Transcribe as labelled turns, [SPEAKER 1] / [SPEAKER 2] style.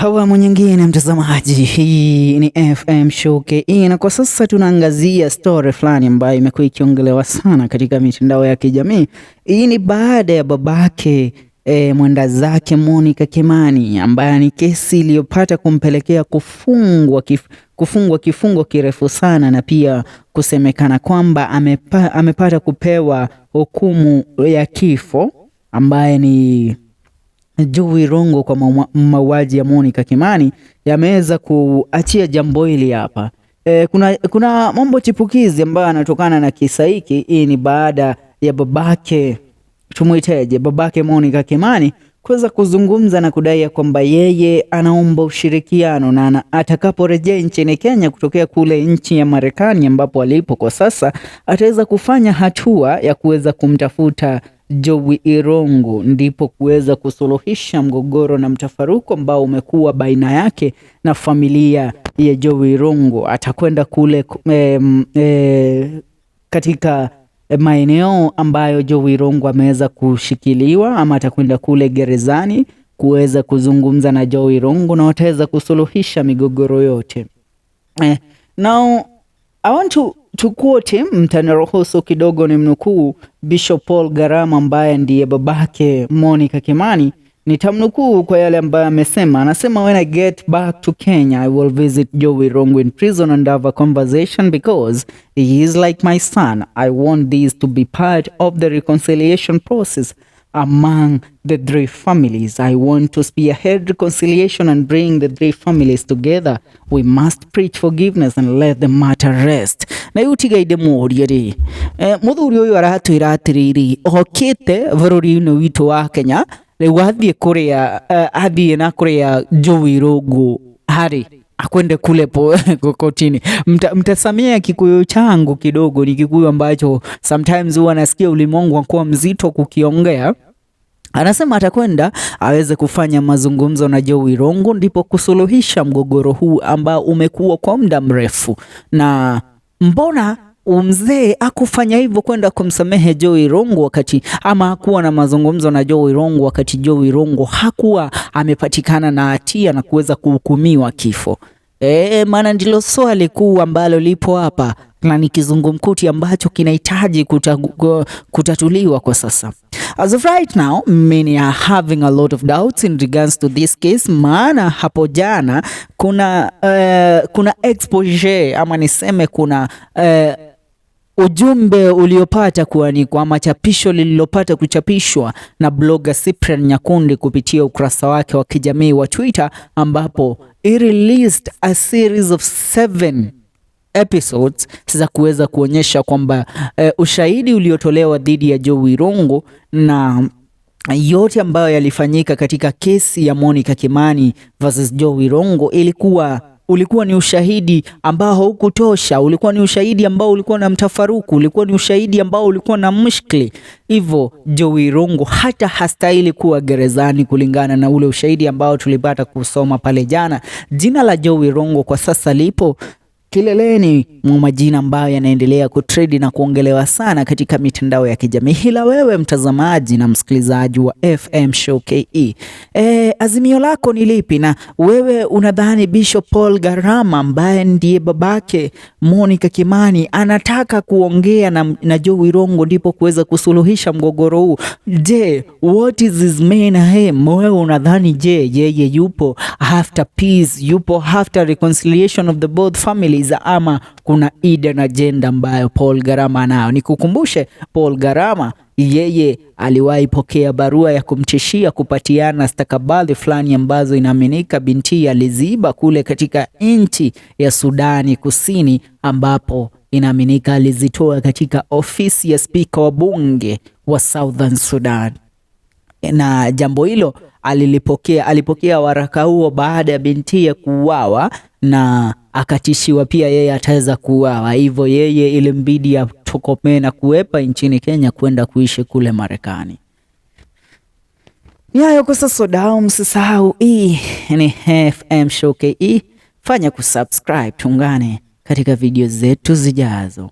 [SPEAKER 1] Awamu nyingine mtazamaji, hii ni FM Show KE, na kwa sasa tunaangazia story fulani ambayo imekuwa ikiongelewa sana katika mitandao ya kijamii. Hii ni baada ya babake mwenda zake Monica Kimani ambaye ni kesi iliyopata kumpelekea kufungwa kifungo kirefu sana na pia kusemekana kwamba amepata kupewa hukumu ya kifo ambaye ni Jowie Irungu kwa mauaji ya Monica Kimani yameweza kuachia jambo hili hapa. Kuna mambo chipukizi ambayo yanatokana na kisa hiki. Hii ni baada ya babake, tumuiteje, babake Monica Kimani kuweza kuzungumza na kudai ya kwamba yeye anaomba ushirikiano na atakaporejea nchini Kenya kutokea kule nchi ya Marekani ambapo alipo kwa sasa, ataweza kufanya hatua ya kuweza kumtafuta Jowie Irungu ndipo kuweza kusuluhisha mgogoro na mtafaruku ambao umekuwa baina yake na familia ya Jowie Irungu. Atakwenda kule katika maeneo ambayo Jowie Irungu ameweza kushikiliwa, ama atakwenda kule gerezani kuweza kuzungumza na Jowie Irungu na wataweza kusuluhisha migogoro yote. Now I want to quote him, mtaniruhusu kidogo ni mnukuu Bishop Paul Garama ambaye ndiye babake Monica Kimani. Nitamnukuu kwa yale ambayo amesema. Anasema, "When I get back to Kenya, I will visit Jowie Irungu in prison and have a conversation because he is like my son. I want this to be part of the reconciliation process among the three families. I want to spearhead reconciliation and bring the three families together. We must preach forgiveness and let the matter rest." Na rĩu tigaide mũrie rĩ, mũthuri ũyũ aratwĩra atĩrĩrĩ, okĩte bũrũri-inĩ witũ wa Kenya, rĩu athiĩ kũrĩa athiĩ na kũrĩa Jowie Irungu harĩ akwende kule kotini. Mtasamia Kikuyu changu kidogo, ni Kikuyu ambacho sometimes huwa nasikia ulimwengu wakuwa mzito kukiongea. Anasema atakwenda aweze kufanya mazungumzo na Jowie Irungu ndipo kusuluhisha mgogoro huu ambao umekuwa kwa muda mrefu. Na mbona mzee akufanya hivyo kwenda kumsamehe Jowie Irungu wakati ama hakuwa na mazungumzo na Jowie Irungu wakati Jowie Irungu hakuwa amepatikana na hatia na kuweza kuhukumiwa kifo? Maana ndilo swali kuu ambalo lipo hapa na ni kizungumkuti ambacho kinahitaji kutatuliwa kwa sasa. As of right now, many are having a lot of doubts in regards to this case, maana hapo jana kuna exposure ama niseme kuna ujumbe uliopata kuanikwa ama chapisho lililopata kuchapishwa na blogger Cyprian Nyakundi kupitia ukurasa wake wa kijamii wa Twitter, ambapo he released a series of 7 episodes za kuweza kuonyesha kwamba ushahidi uliotolewa dhidi ya Jowie Irungu na yote ambayo yalifanyika katika kesi ya Monica Kimani versus Jowie Irungu ulikuwa ni ushahidi ambao haukutosha, ulikuwa ni ushahidi ambao ulikuwa na mtafaruku, ulikuwa ni ushahidi ambao ulikuwa na mushkili. Hivyo Jowie Irungu hata hastahili kuwa gerezani kulingana na ule ushahidi ambao tulipata kusoma pale jana. Jina la Jowie Irungu kwa sasa lipo kileleni mwa majina ambayo yanaendelea kutrend na kuongelewa sana katika mitandao ya kijamii. Ila wewe mtazamaji na msikilizaji wa FM Show KE, azimio lako ni lipi? Na wewe unadhani Bishop Paul Garama ambaye ndiye babake Monica Kimani anataka kuongea na Jowie Irungu ndipo kuweza kusuluhisha mgogoro huu? Je, what is his main aim? Wewe unadhani je, yeye yupo after peace, yupo after reconciliation of the both families, ama kuna hidden agenda ambayo Paul Garama anayo? Nikukumbushe, Paul Garama yeye aliwahi pokea barua ya kumtishia kupatiana stakabadhi fulani ambazo inaaminika binti aliziiba kule katika nchi ya Sudani Kusini, ambapo inaaminika alizitoa katika ofisi ya spika wa bunge wa Southern Sudan, na jambo hilo alipokea waraka huo baada ya binti kuuawa na akatishiwa pia yeye ataweza kuuawa. Hivyo yeye ilimbidi atokomee na kuepa nchini Kenya kwenda kuishi kule Marekani. Ni hayo kwa sasa, dao, msisahau hii ni FM Show KE, fanya kusubscribe, tuungane katika video zetu zijazo.